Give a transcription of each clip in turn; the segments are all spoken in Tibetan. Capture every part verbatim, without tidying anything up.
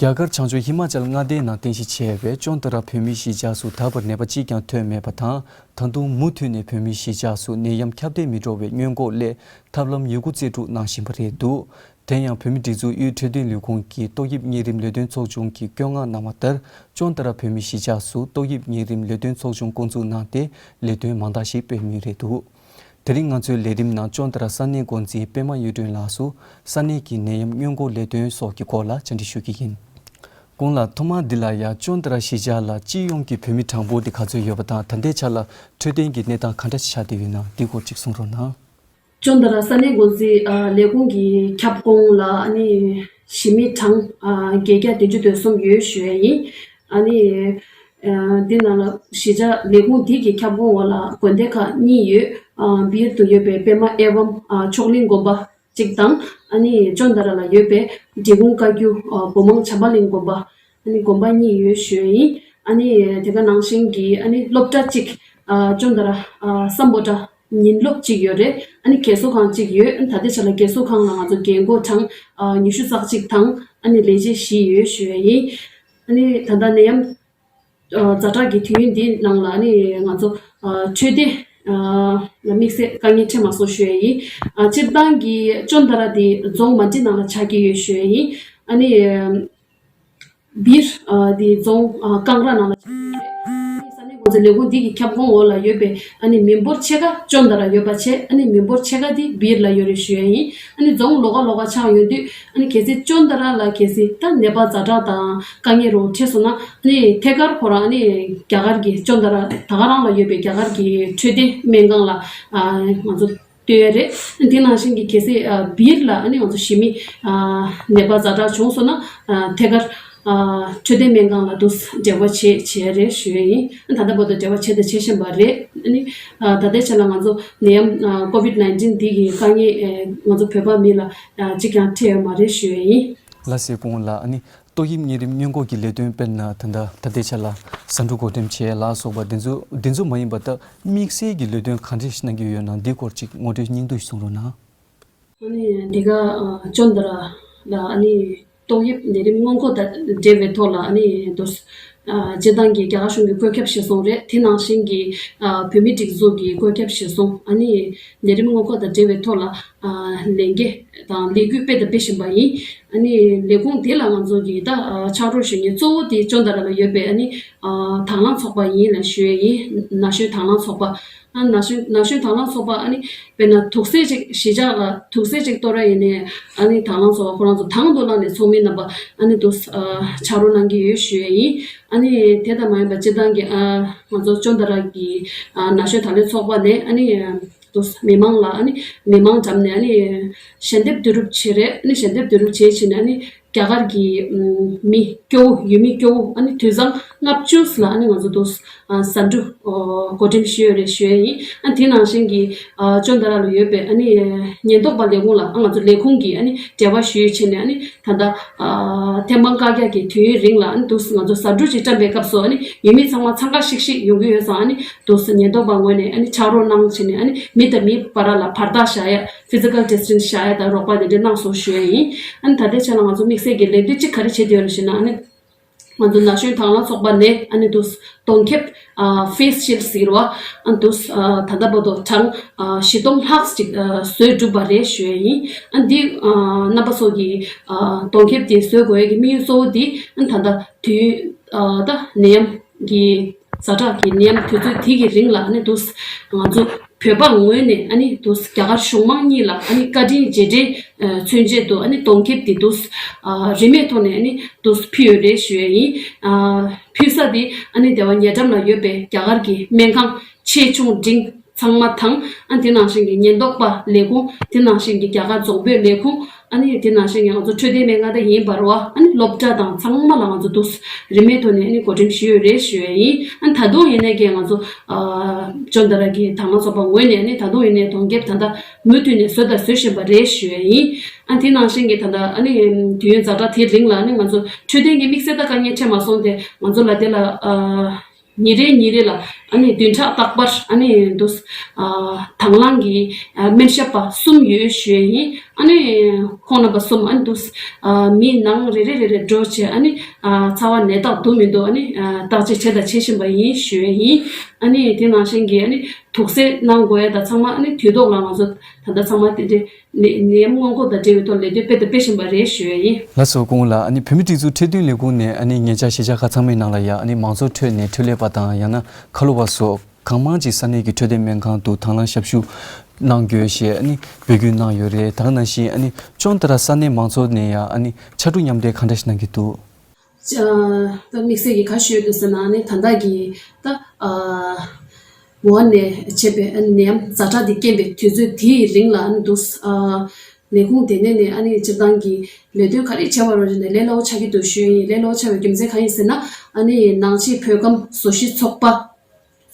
རྒྱ་གར་བྱང་ཕྱོགས་ཧི་མ་ཅལ་མངའ་སྡེའི་ནང་རྟེན་གཞི་བྱས་པའི་ཅོན་ཏ་ར་བོད་མིའི་གཞིས་ཆགས་སུ་ད་བར་ནད་པ་གཅིག་ཀྱང་ཐོན་མེད་པ་དང་། ད་དུང་མུ་མཐུད་ནས་བོད་མིའི་གཞིས་ཆགས་སུ་ནད་ཡམས་ཁྱབ་གདལ་མི་འགྲོ་བའི་སྔོན་འགོག་སླད་ཐབས་ལམ་ཡོད་རྒུ་རྩལ་སྤྲུགས་གནང་བཞིན་པ་རེད་འདུག་དེ་ཡང་བོད་མིའི་སྒྲིག་འཛུགས་དབུས་འཕྲོད་བསྟེན་ལས་ཁུངས་ཀྱི་ཏོག་དབྱིབས་གཉན་རིམས་ལས་དོན་ཚོགས་ཆུང་གིས་བཀོད་མངགས་གནང་བ་ལྟར། ཅོན་ཏ་ར་བོད་མིའི་གཞིས་ཆགས་སུ་ཏོག་དབྱིབས་གཉན་རིམས་ལས་དོན་ཚོགས་ཆུང་བསྐོ་འཛུགས་གནང་སྟེ། ལས་དོན་མང་དག་ཞིག་སྤེལ་མུས་རེད་འདུག་དེ་རིང་ང་ཚོའི་ལས་རིམ་ནང་ཅོན་ཏ་ར་ས་གནས་འགོ་འཛིན་པད་མ་གཡུ་སྒྲོན་ལགས་སུ་ས་གནས་ཀྱི་ནད་ཡམས་སྔོན་འགོག་ལས་དོན་སོགས་ཀྱི་སྐོར་ལ་བཅར་འདྲི་ཞུ་གི་ཡིན། གོང་ལ་ཐོག་མར་འདི་ལ་ཡང་ཅོན་ཏ་ར་གཞིས་ཆགས་ལ་སྤྱི་ཡོངས་ཀྱི་བོད་མི་གྲངས་འབོར་དེ་ག་ཚོད་ཡོད་པ་དང་། ད་ལྟའི་ཆ་ལ་འཕྲོད་བསྟེན་གྱི་གནས་སྟངས་ག་འདྲ་ཞིག་ཆགས་བསྡད་ཡོད་ན་འདི་སྐོར་ཅིག་གསུང་རོགས་གནང་། ཅོན་ཏ་ར་ས་གནས་འགོ་འཛིན་ཨ་ལས་ཁུངས་ཀྱི་ཁྱབ་ཁོངས་ལ་ཨ་ནི་གཞིས་མི་གྲངས་ཨ་བརྒྱད་བརྒྱ་བདུན་ཅུ་དོན་གསུམ་ཡོད་ཞུ་ཡས་ཡིན། ཨ་ནི་ཨ་འདི་ནང་ལ་གཞིས་ཆགས་ལས་ཁུངས་འདི་གི་ཁྱབ་ཁོངས་འོག་ལ་དགོན་སྡེ་ཁག་གཉིས་ཡོད། ཨ་སྦིར་དུ་ཡོད་པའི་པད་མ་ཨེ་ཝམ་ཨ་མཆོག་གླིང་དགོན་པ་གཅིག་དང་། ཨ་ནི་ཅོན་ཏ་ར་ལ་ཡོད་པའི་འབྲི་གུང་བཀའ་བརྒྱུད་ཨ་སྒོ་མང་བྱམས་པ་གླིང་དགོན་པ། ཨ་ནི་དགོན་པ་གཉིས་ཡོད་ཞུ་ཡས་ཡིན། ཨ་ནི་དེ་ག་ནང་བཞིན་གྱི་ཨ་ནི་སློབ་གྲྭ་གཅིག་ཨ་ཅོན་ཏ་ར་ཨ་སམ་བྷོ་ཊ་ཉིན་སློབ་གཅིག་ཡོད་རེད། ཨ་ནི་རྒས་གསོ་ཁང་གཅིག་ཡོད། ཨ་ནི་ད་ལྟའི་ཆ་ལ་རྒས་གསོ་ཁང་ལ་ང་ཚོ་རྒན་རྒོན་གྲངས་ཨ་ཉི་ཤུ་རྩ་གཅིག་དང་ཨ་ནི་ལས་བྱེད་བཞི་ཡོད་ཞུ་ཡས་ཡིན། ཨ་ནི་ད་ལྟ་ནད་ཡམས་ཨ་ཛ་དྲག་གི་དུས་ཡུན་འདི་ནང་ལ་ཨ་ནི་ང་ཚོ་ཨ་འཕྲོད་བསྟེན་ཨ་ལ་དམིགས་བསལ་དཀའ་ངལ་འཕྲད་མ་སོང་ཞུ་ཡས་ཡིན། ཨ་སྤྱིར་བཏང་གི་ཅོན་ཏ་ར་དེ་རྫོང་མན་ཌི་ནང་ལ་ཆགས་ཀྱི་ཡོད་ཞུ་ཡས་ཡིན། ཨ་ནི་སྦིར་ཨ་དེ་རྫོང་ཨ་ཀང་ར་ནང་ལ་ཆགས་ཀྱི་ཡོད་རེད། ཨ་ནི་ས་གནས་འགོ་འཛིན་ལས་ཁུངས་འདི་གི་ཁྱབ་ཁོངས་འོག་ལ་ཡོད་པའི་ཨ་ནི་མི་འབོར་ཕྱེད་ཀ་ཅོན་ཏ་ར་ཡོད་པ་བྱས། ཨ་ནི་མི་འབོར་ཕྱེད་ཀ་དེ་སྦིར་ལ་ཡོད་རེད་ཞུ་ཡས་ཡིན། ཨ་ནི་རྫོང་ལོགས་ཀ་ལོགས་ཀ་ཆགས་ཡོང་དུས་ཨ་ནི་གལ་སྲིད་ཅོན་ཏ་ར་ལ་གལ་སྲིད་ད་ནད་པ་ཛ་དྲག་དང་དཀའ་ངལ་རུ་འཕྲད་སོང་ན། ཨ་ནི་ཐད་ཀར་ཁོ་རང་ཨ་ནི་རྒྱ་གར་གྱི་ཅོན་ཏ་ར་ད་ག་རང་ལ་ཡོད་པའི་རྒྱ་གར་གྱི་འཕྲོད་བསྟེན་སྨན་ཁང་ལ་ཨ་ང་ཚོ་སྟོན་ཡས་རེད། དེ་ནང་བཞིན་གྱི་གལ་སྲིད་ཨ་སྦིར་ལ་ཨ་ནི་ང་ཚོ་གཞིས་མི་ཨ་ནད་པ་ཛ་དྲག་བྱུང་སོང་ན། ཨ་ཐད་ཀར་ཨ་འཕྲོད་བསྟེན་སྨན་ཁང་ལ་དུ་འབྲེལ་བ་བྱེད་བྱེད་ཡས་རེད་ཞུ་ཡས་ཡིན། ཨ་ད་ལྟ་བར་དུ་འབྲེལ་བ་བྱེད་དང་བྱེད་བཞིན་པ་རེད། ཨ་ནི་ཨ་ད་ལྟའི་ཆ་ལ་ང་ཚོ་ནད་ཡམས་ཨ་ཀོ་བིད་ནའིན་ཊིན་འདི་གི་དཀའ་ངལ་ཨེ་ང་ཚོ་བོད་པ་མི་ལ་ཨ་གཅིག་ཀྱང་འཕྲད་ཡོད་མ་རེད་ཞུ་ཡས་ཡིན། ལགས་སེ། གོང་ལ་ཨ་ནི་ཏོག་དབྱིབས་གཉན་རིམས་སྔོན་འགོག་གི་ལས་དོན་སྤེལ་ན་ད་ལྟ་ད་ལྟའི་ཆ་ལ་ཟ་འབྲུ་བགོ་འགྲེམས་བྱས་ལ་སོགས་པ་འདི་ཚོ་འདི་ཚོ་མ་ཡིན་པ་ད་དམིགས་བསལ་གྱི་ལས་དོན་ག་འདྲས་ཤིག་གནང་གི་ཡོད་ན་འདི་སྐོར་ཅིག་ངོ་སྤྲོད་སྙིང་བསྡུས་ཤིག་གསུང་རོགས་གནང་། ཨ་ནི་འདི་ག་ཨ་ཅོན་ཏ་ར་ལ་ཨ་ནི་ཏོག་དབྱིབས་ནད་རིམས་སྔོན་འགོག་དང་འབྲེལ་བའི་ཐོག་ལ་ཨ་ནི་དུ་ཨ་སྤྱིར་བཏང་གི་རྒྱ་གར་གཞུང་གིས་བཀོད་ཁྱབ་གཞིར་བཟུང་རེད། དེ་ནང་བཞིན་གྱི་ཨ་བོད་མིའི་སྒྲིག་འཛུགས་ཀྱི་བཀོད་ཁྱབ་གཞིར་བཟུང་ཨ་ནི་ནད་རིམས་སྔོན་འགོག་དང་འབྲེལ་བའི་ཐོག་ལ་ཨ་ལས་འགན་དང་ལས་འགུལ་སྤེལ་དང་སྤེལ་བཞིན་པ་ཡིན། ཨ་ནི་ལས་ཁུངས་དེ་ལ་ང་ཚོ་གིས་ད་ཨ་ཕྱག་རོགས་ཞུ་མཁན་གཙོ་བོ་དེ་ཅོན་ཏ་ར་ལ་ཡོད་པའི་ཨ་ནི་ཨ་དྭང་བླངས་ཚོགས་པ་ཡིན་ལ་ཞུ་ཡས་ཡིན། ན་གཞོན་དྭང་བླངས་ཚོགས་པ། ཨ་ན་གཞོན་ན་གཞོན་དྭང་བླངས་ཚོགས་པ་ཨ་ནི་དཔེར་ན་དུག་སེལ་ཅིག་གཞིས་ཆགས་ལ་དུག་སེལ་ཅིག་གཏོར་ཡ་ཡིན་ནའི་ཨ་ནི་དྭང་བླངས་ཚོགས་པ་ཁོ་རང་ཚོ་དང་དུ་བླངས་ནས་ཚོགས་མི་རྣམ་པ་ཨ་ནི་དུ་ཨ་ཕྱག་རོགས་གནང་གི་ཡོད་ཞུ་ཡས་ཡིན། ཨ་ནི་དེ་ལྟར་མ་ཡིན་པ་སྤྱིར་བཏང་གི་ཨ་ང་ཚོ་ཅོན་ཏ་ར་གི་ཨ་ན་གཞོན་དྭང་བླངས་ཚོགས་པ་ནས་ཨ་ནི་དུ་མི་མང་ལ་ཨ་ནི་མི་མང་འགྲམ་ནས་ཨ་ནི་ཞལ་འདེབས་བསྡུ་རུབ་བྱེད་རེད། ཨ་ནི་ཞལ་འདེབས་བསྡུ་རུབ་བྱེད་བྱས་ནས་ཨ་ནི་རྒྱ་གར་གྱི་ཨམ་མི་སྐྱོ་བོ་ཡུལ་མི་སྐྱོ་བོ་ཨ་ནི་དུད་ཚང་ལྔ་བཅུ་ལ་ཨ་ནི་ང་ཚོ་དུ་ཨ་ཟ་འབྲུ་ཨོ་བགོ་འགྲེམས་ཞུས་ཡོད་རེད་ཞུ་ཡས་ཡིན། ཨ་དེ་ནང་བཞིན་གྱི་ཨ་ཅོན་ཏ་ར་ལ་ཡོད་པའི་ཨ་ནི་ཉེན་རྟོག་པ་ལས་ཁུངས་ལ་ཨ་ང་ཚོ་ལས་ཁུངས་ཀྱིས་ཨ་ནི་འབྲེལ་བ་ཞུས་བྱས་ནས་ཨ་ནི་ད་ལྟ་ཨ་ཐེམ་སྤང་བཀག་རྒྱ་གི་དུས་ཡུན་རིང་ལ་ཨ་ནི་དུ་ང་ཚོ་ཟ་འབྲུ་ཅིག་བཀྲམ་པའི་སྐབས་སུ་ཨ་ནི་ཡུལ་མི་ཚང་མ་འཚང་ཁ་ཤིག་ཤིག་ཡོང་གི་ཡོད་ཙང་། ཨ་ནི་དུ་ཉེན་རྟོག་པ་ངོས་ནས་ཨ་ནི་ཕྱག་རོགས་གནང་བྱས་ནས་ཨ་ནི་མི་དང་མི་བར་ལ་བར་ཐག་བཞག་ཡ། ཕི་ཛི་ཀལ་ཌི་སི་ཊེན་སི་བཞག་ཡ་དང་རོགས་པ་དེ་འདྲ་གནང་སོང་ཞུ་ཡ་ཡིན། ཨ་ནི་ད་ལྟའི་ཆ་ལ་ང་ཚོ་དམིགས་བསལ་གྱི་ལས་དོན་གཅིག་ག་རེ་བྱེད་བསྡད་ཡོད་རེད་ཞེ་ན། ཨ་ནི་ང་ཚོ་ན་གཞོན་དྭང་བླངས་ཚོགས་པ་ནས་ཨ་ནི་དུ་གདོང་ཁེབས་ཨ་ཕེ་སི་ཤིལ་ཟེར་གྱི་རེད་བ། ཨ་ནི་དུ་ཨ་ད་ལྟ་བར་དུ་གྲངས་ཨ་བཞི་སྟོང་ལྷག་ཅིག་ཨ་བཟོས་གྲུབ་པ་རེད་ཞུ་ཡ་ཡིན། ཨ་ནི་འདི་ཨ་རྣམ་པ་ཚོ་གིས་ཨ་གདོང་ཁེབས་དེ་བཟོ་དགོས་ཡ་གི་དམིགས་ཡུལ་གཙོ་བོ་དེ་ཨ་ནི་ད་ལྟ་དུས་ཨ་ད་ནད་ཡམས་ཀྱི་ཛ་དྲག་གི་ནད་ཡམས་དུས་ཚོད་དེ་གི་རིང་ལ་ཨ་ནི་དུ་ང་ཚོ་བོད་པ་ངོས་ནས་ཨ་ནི་དུ་རྒྱ་གར་གཞུང་མང་གཉིས་ལ་ཨ་ནི་བཀའ་དྲིན་རྗེས་དྲན་ཨ་མཚོན་ཆེད་དུ་ཨ་ནི་གདོང་ཁེབས་དེ་དུ་ཨ་རིན་མེད་ཐོག་ནས་ཨ་ནི་དུ་ཕུལ་ཡོད་རེད་ཞུ་ཡ་ཡིན། ཨ་ཕུལ་ས་དེ་ཨ་ནི་སྡེ་བ་ཉེ་འགྲམ་ལ་ཡོད་པའི་རྒྱ་གར་གྱི་སྨན་ཁང་ཆེ་ཆུང་འབྲིང་ཚང་མ་དང་། ཨ་དེ་ནང་བཞིན་གྱི་ཉེན་རྟོག་པ་ལས་ཁུངས། དེ་ནང་བཞིན་གྱི་རྒྱ་གར་རྫོང་དཔོན་ལས་ཁུངས། ཨ་ནི་དེ་ནང་བཞིན་གྱི་ང་ཚོ་འཕྲོད་བསྟེན་སྨན་ཁང་དེ་ཡིན་པ་རེད་བ། ཨ་ནི་སློབ་གྲྭ་དང་ཚང་མ་ལ་ང་ཚོ་དུ་རིན་མེད་ཐོག་ནས་ཨ་ནི་བགོ་འགྲེམས་ཞུས་ཡོད་རེད་ཞུ་ཡ་ཡིན། ཨ་ནི་ད་དུང་ཡིན་ནའི་གི་ང་ཚོ་ཨ་ཅོན་ཏ་ར་གི་དྭང་བླངས་ཚོགས་པ་ངོས་ནས་ཨ་ནི་ད་དུང་ཡིན་ནའི་གདོང་ཁེབས་ད་ལྟ་མུ་མཐུད་ནས་བཟོས་དང་བཟོ་བཞིན་པ་རེད་ཞུ་ཡ་ཡིན། ཨ་དེ་ནང་བཞིན་གྱི་ད་ལྟ་ཨ་ནི་དུས་ཡུན་ཛ་དྲག་དེའི་རིང་ལ་ཨ་ནི་ང་ཚོ་འཕྲོད་བསྟེན་གྱི་དམིགས་བསལ་ད་དཀའ་ངལ་འཕྲད་མ་སོང་སྟེ། ང་ཚོ་ལ་དེ་ལ་ཨ། ཉིན་རེ་ཉིན་རེ་ལ་ ཨ་ནི་བདུན་ཕྲག་རྟག་པར་ཨ་ནི་འདུག་ཨ་དང་བླངས་ཀྱི་ཨ་སྨན་ཞབས་པ་གསུམ་ཡོད་ཞུ་ཡ་ཡིན། ཨ་ནི་ཁོང་རྣམ་པ་གསུམ་ཨ་ནི་འདུག་ཨ་མི་ནང་རེ་རེ་རེ་རེ་འགྲོ་བྱས་ཨ་ནི་ཨ་ཚ་བ་ནད་རྟགས་འདུག་མི་འདུག་ཨ་ནི་ཨ་བརྟག་དཔྱད་བྱས་དང་བྱེད་བཞིན་པ་ཡིན་ཞུ་ཡ་ཡིན། ཨ་ནི་དེ་ནང་བཞིན་གྱི་ཨ་ནི་དུག་སེལ་གནང་དགོས་ཡ་དང་ཚང་མ་ཨ་ནི་དུས་ཐོག་ལ་ང་ཚོ་ད་ལྟ་ཚང་མ་དེ་འདྲའི་ནད་ནད་ཡམས་སྔོན་འགོག་དང་འབྲེལ་བའི་ཐོག་ལས་དོན་སྤེལ་དང་སྤེལ་བཞིན་པ་རེད་ཞུ་ཡ་ཡིན། ལགས་སོ། སྐུ་ངོ་ལགས། ཨ་ནི་བོད་མིའི་སྒྲིག་འཛུགས་འཕྲོད་བསྟེན་ལས་ཁུངས་ནས་ཨ་ནི་ཉེ་ཆར་གཞིས་ཆགས་ཁག་ཚང་མའི་ནང་ལ་ཡ་ཨ་ནི་མང་ཚོགས་ཁྲོད་ནས་འཕྲོད་ལས་པ་དང་ཡང་ན་ཁ་ལོ་བ་སོགས་གང་མང་ཅིག་ས་གནས་ཀྱི་འཕྲོད་བསྟེན་སྨན་ཁང་དུ་དང་བླངས་ཞབས་ཞུ་གནང་དགོས་ཞེས་ཨ་ནི་འབོད་སྐུལ་གནང་ཡོད་རེད། ད་ག་ནང་བཞིན་ཨ་ནི་ཅོན་ཏ་ར་ས་གནས་མང་ཚོགས་ནས་ཡ་ཨ་ནི་ཕྱར་གྲུ་མཉམ་འདེགས་གང་འདྲ་ཞིག་གནང་གི་འདུག་ཨ་ད་དམིགས་བསལ་གྱི་ག་ཞུས་འདུག་ཟེར་ན་ཨ་ནི་ད་ལྟ་གི་ད་ཨ་ཝུ་ཧན་ནས་བྱས་པའི་ཨ་ནི་ནད་ཡམས་ཛ་དྲག་འདི་རྐྱེན་པས་དུས་ཚོད་དེའི་རིང་ལ་ཨ་ནི་འདུག་ཨ་ལས་ཁུངས་དེ་ནས་ནས་ཨ་ནི་སྤྱིར་བཏང་གི་ལས་དོན་ག་རེ་བྱས་པ་རུང་རེད་ནས་ལས་སླ་བོ་ཆགས་ཀྱི་འདུག་ཞུ་ཡ་ཡིན། ལས་སླ་བོ་ཆགས་པའི་རྒྱུ་མཚན་གང་ཡིན་ཟེར་ན་ཨ་ནི་ནང་ཆེས་བོད་ཁམས་བཟོ་ཞིང་ཚོགས་པ་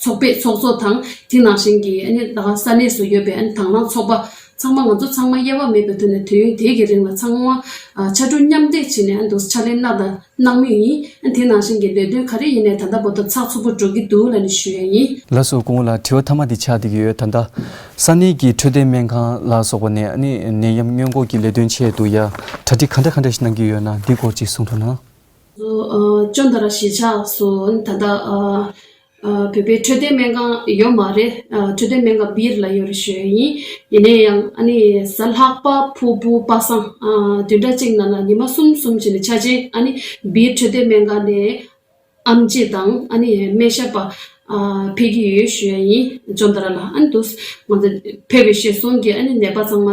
ཚོགས་པའི་ཚོགས་གཙོ་དང་དེ་ནང་བཞིན་གྱི་ཨ་ནི་ད་ག་ས་གནས་སུ་ཡོད་པའི་ཨ་ནི་དང་བླངས་ཚོགས་པ་ཚང་མ་ང་ཚོ་ཚང་མ་དབྱེ་བ་མེད་པའི་ཐོག་ནས་དུས་ཡུན་དེ་གི་རིང་ལ་ཚང་མ་ཨ་ཕྱར་གྲུ་མཉམ་འདེགས་བྱས་ནས་ཨ་ནི་འདུག་ཕྱག་ལས་གནང་དང་གནང་མུས་ཡིན། ཨ་ནི་དེ་ནང་བཞིན་གྱི་ལས་དོན་ག་རེ་ཡིན་ནའི་ད་ལྟ་བར་དུ་ཚགས་ཚུད་པོ་འགྲོ་གི་འདུག་ལབ་ནས་ཞུ་ཡ་ཡིན། ལགས་སོ། སྐུ་ངོ་ལགས། དྲི་བ་མཐའ་མ་འདི་ཆགས་བསྡད་ཀྱི་ཡོད། ད་ལྟ་ས་གནས་ཀྱི་འཕྲོད་བསྟེན་སྨན་ཁང་ལ་སོགས་པ་ནས་ཨ་ནི་ནད་ཡམས་སྔོན་འགོག་གི་ལས་དོན་ཆེད་དུ་ཡ་གྲ་སྒྲིག་ག་འདྲ་ག་འདྲ་ཞིག་གནང་གི་ཡོད་ན་འདི་སྐོར་ཅིག་གསུང་ཐུབ་ན། ཨ་ཅོན་ཏ་ར་གཞིས་ཆགས་སུ་ད་ལྟ་ཨ་ཨ་བོད་པའི་འཕྲོད་བསྟེན་སྨན་ཁང་ཡོད་མ་རེད། ཨ་འཕྲོད་བསྟེན་སྨན་ཁང་སྦིར་ལ་ཡོད་རེད་ཞུ་ཡ་ཡིན། ཡིན་ན་ཡང་ཨ་ནི་གཟའ་ལྷག་པ་ཕུར་བུ་པ་སངས་ཨ་བདུན་ཕྲག་གཅིག་ནང་ལ་ཉི་མ་གསུམ་གསུམ་བྱས་ནས་འཆར་ཅན་ཨ་ནི་སྦིར་འཕྲོད་བསྟེན་སྨན་ཁང་ནས་ཨེམ་ཆི་དང་ཨ་ནི་སྨན་ཞབས་པ་ཨ་ཕེབས་ཀྱི་ཡོད་ཞུ་ཡ་ཡིན། ཅོན་ཏ་ར་ལ་ཨ་ནི་འདུག་ང་ཚོ་ཕེབས་པའི་གཞིར་བཟུང་གིས་ཨ་ནི་ནད་པ་ཚང་མ་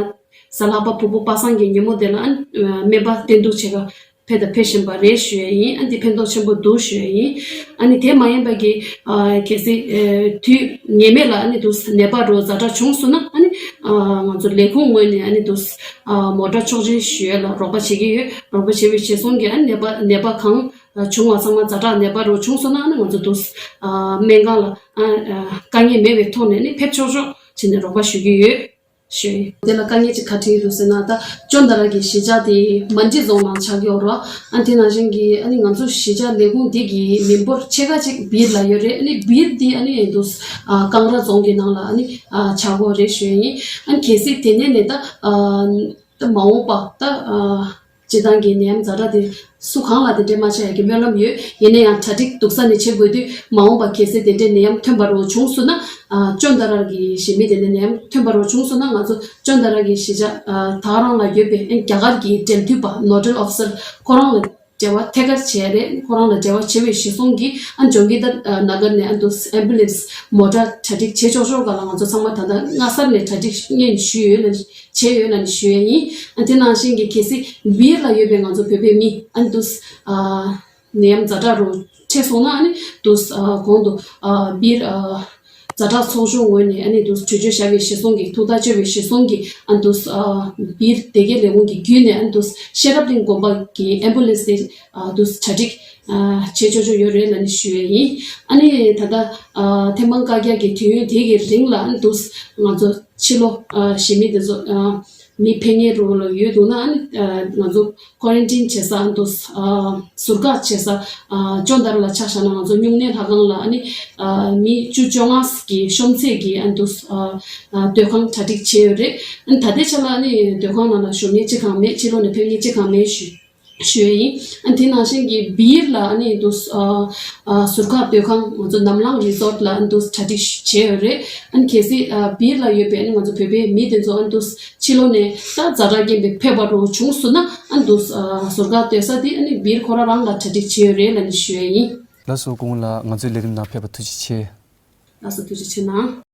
གཟའ་ལྷག་པ་ཕུར་བུ་པ་སངས་ཀྱི་ཉིན་མོ་དེ་ལ་ཨ་ནི་སྨན་པ་བསྟེན་གཏུག་བྱེད་ག་ཕེབས་དང་ཕེབས་བཞིན་པ་རེད་ཞུ་ཡ་ཡིན། ཨ་ནི་འདི་ཕན་ཐོགས་ཆེན་པོ་འདུག་ཞུ་ཡ་ཡིན། ཨ་ནི་དེ་མ་ཡིན་པ་གི་ཨ་གལ་སྲིད་ཨ་དུས་ངེས་མེད་ལ་ཨ་ནི་འདུག་ནད་པ་རོ་ཛ་དྲག་བྱུང་སོང་ན་ཨ་ནི་ཨ་ང་ཚོ་ལས་ཁུངས་ངོས་ནས་ཨ་ནི་འདུག་ཨ་མོ་ཊ་ཆོག་མཆན་ཞུ་ཡ་ལ་རོགས་པ་བྱེད་ཀྱི་ཡོད། རོགས་པ་བྱེད་པའི་གཞིར་བཟུང་གིས་ཨ་ནི་ནད་པ་ནད་པ་གང་བྱུང་བ་ཚང་མ་ཛ་དྲག་ནད་པ་རུ་བྱུང་སོང་ན་ཨ་ནི་ང་ཚོ་འདུག་ཨ་སྨན་ཁང་ལ་ཨ་ཨ་དཀའ་ངལ་མེད་པའི་ཐོག་ནས་ནི་ཕེབས་ཆོག་ཆོག་བྱས་ནས་རོགས་པ་ཞུ་གི་ཡོད་ཞུ་ཡིན། དེ་ལ་དཀའ་ངལ་ཅིག་ག་འཕྲད་ཀྱི་འདུག་ཟེར་ན་ད་ཅོན་ཏ་ར་གི་གཞིས་ཆགས་དེ་མན་ཇི་རྫོང་ནང་ཆགས་ཀྱི་ཡོད་རེད། ཨ་དེ་ནང་བཞིན་གྱི་ཨ་ནི་ང་ཚོ་གཞིས་ཆགས་ལས་ཁུངས་དེ་གི་མི་འབོར་ཕྱེད་ཀ་ཅིག་སྦིར་ལ་ཡོད་རེད། ཨ་ནི་སྦིར་དེ་ཨ་ནི་འདུག་ཨ་ཀང་ར་རྫོང་གི་ནང་ལ་ཨ་ནི་ཨ་ཆགས་ཀྱི་ཡོད་རེད་ཞུ་ཡིན། ཨ་ནི་གལ་སྲིད་དེ་ནས་ནས་ད་ཨ། ད་མ་འོངས་པ་ད་ཨ་སྤྱིར་བཏང་གི་ནད་ཡམས་ཛ་དྲག་དེ་སུ་གང་ལ་དེ་འདྲས་མ་ཆགས་ཡག་གི་སྨོན་ལམ་ཡོད། ཡིན་ན་ཡང་གྲ་སྒྲིག་སྡུག་ས་ནས་བྱེད་དགོས་དུས་མ་འོངས་པ་གལ་སྲིད་དེ་འདྲས་ནད་ཡམས་ཐོན་པ་རུ་བྱུང་སོང་ན་ཨ་ཅོན་ཏ་ར་གི་གཞིས་མི་དེ་འདྲས་ནད་ཡམས་ཐོན་པ་རུ་བྱུང་སོང་ན་ང་ཚོ་ཅོན་ཏ་ར་གི་གཞིས་ཆགས་ཨ་ད་ག་རང་ལ་ཡོད་པའི་ཨ་རྒྱ་གར་གྱི་འབྲེལ་མཐུད་པ་Nodal Officer ཁོ་རང་ལ་འབྲེལ་བ་ཐད་ཀར་བྱས་རེད། ཁོ་རང་ལ་འབྲེལ་བ་བྱས་པའི་གཞིར་བཟུང་གིས་ཨ་ཇོ་གི་ཏ་ཨ་ན་གར་ནས་ཨ་འདུག་ཨེམ་བུ་ལེན་སི་མོ་ཊ་གྲ་སྒྲིག་བྱེད་ཆོག་ཆོག་ག་ལ་ང་ཚོ་ཚང་མ་ད་ལྟ་སྔ་སར་ནས་གྲ་སྒྲིག་སྔོན་ཞུས་ཡོད་ལ་བྱས་ཡོད་ལ་ནས་ཞུ་ཡ་ཡིན། ཨ་དེ་ནང་བཞིན་གྱི་གལ་སྲིད་སྦིར་ལ་ཡོད་པའི་ང་ཚོ་བོད་པའི་མི་ཨ་འདུག་ཨ་ནད་ཡམས་ཛ་དྲག་རུ་འཕྲད་སོང་ན་ཨ་ནི་འདུག་ཨ་གོང་དུ་ཨ་སྦིར་ཨ་ཛ་དྲག་ཚོགས་ཆུང་ངོས་ནས་ཨ་ནི་འདུག་གྲོས་ཆོད་བཞག་པའི་གཞིར་བཟུང་གིས་ཐུགས་ཐག་གཅོད་པའི་གཞིར་བཟུང་གིས་ཨ་འདུག་ཨ་སྦིར་སྡེ་དགེ་ལས་ཁུངས་ཀྱི་བརྒྱུད་ནས་ཨ་འདུག་ཤེས་རབ་གླིང་དགོན་པ་གི་ཨེམ་བུ་ལེན་སི་དེ་ཨ་འདུག་གྲ་སྒྲིག་ཨ་བྱེད་ཆོག་ཆོག་ཡོད་རེད་ལབ་ནས་ཞུ་ཡ་ཡིན། ཨ་ནི་ད་ལྟ་ཨ་ཐེངས་མང་བཀའ་རྒྱ་གི་དུས་ཡུན་དེ་གི་རིང་ལ་ཨ་ནི་འདུག་ང་ཚོ་ཕྱི་ལོགས་ཨ་གཞིས་མི་དེ་ཚོ་ཨ་མི་ཕེབས་མཁན་རུ་ལ་ཡོད་འདུག་ན་ཨ་ནི་ཨ་ང་ཚོ་ཀོ་རན་ཊིན་བྱེད་ས་ཨ་འདུག་ཨ་ཟུར་བཀག་བྱེད་ས་ཨ་ཅོན་ཏ་ར་ལ་ཆ་བཞག་ན་ང་ཚོ་སྨྱུང་གནས་ལྷ་ཁང་ལ་ཨ་ནི་ཨ་མི་བཅུ་བཅོ་ལྔ་གི་ཤོམ་ཚད་ཀྱི་ཨ་འདུག་ཨ་ཨ་སྡོད་ཁང་གྲ་སྒྲིག་བྱས་ཡོད་རེད། ཨ་ནི་ད་ལྟའི་ཆ་ལ་ཨ་ནི་སྡོད་ཁང་ནང་ལ་བཞུགས་མཁན་གཅིག་ཀྱང་མེད། ཕྱི་ལོགས་ནས་ཕེབས་མཁན་གཅིག་ཀྱང་མེད་ཞུ། ཞུ་ཡ་ཡིན། ཨ་དེ་ནང་བཞིན་གྱི་སྦིར་ལ་ཨ་ནི་འདུག་ཨ་ཨ་ཟུར་བཀག་སྡོད་ཁང་ང་ཚོ་ནམ་ལངས་རི་སོར་ལ་ཨ་འདུག་གྲ་སྒྲིག་བྱས་ཡོད་རེད། ཨ་ནི་གལ་སྲིད་ཨ་སྦིར་ལ་ཡོད་པའི་ཨ་ནི་ང་ཚོ་བོད་པའི་མི་དེ་ཚོ་ཨ་འདུག་ཕྱི་ལོགས་ནས་ད་ཛ་དྲག་རྐྱེན་པས་ཕེབས་པ་རུ་བྱུང་སོང་ན་ཨ་འདུག་ཨ་ཟུར་བཀག་སྡོད་ས་དེ་ཨ་ནི་སྦིར་ཁོ་རང་རང་ལ་གྲ་སྒྲིག་བྱས་ཡོད་རེད་ལབ་ནས་ཞུ་ཡ་ཡིན། ལགས་སོ། སྐུ་ངོ་ལགས་ང་ཚོའི་ལས་རིམ་ནང་ཕེབས་པ་ཐུགས་རྗེ་ཆེ། ལགས་སོ། ཐུགས་རྗེ་ཆེ་གནང་།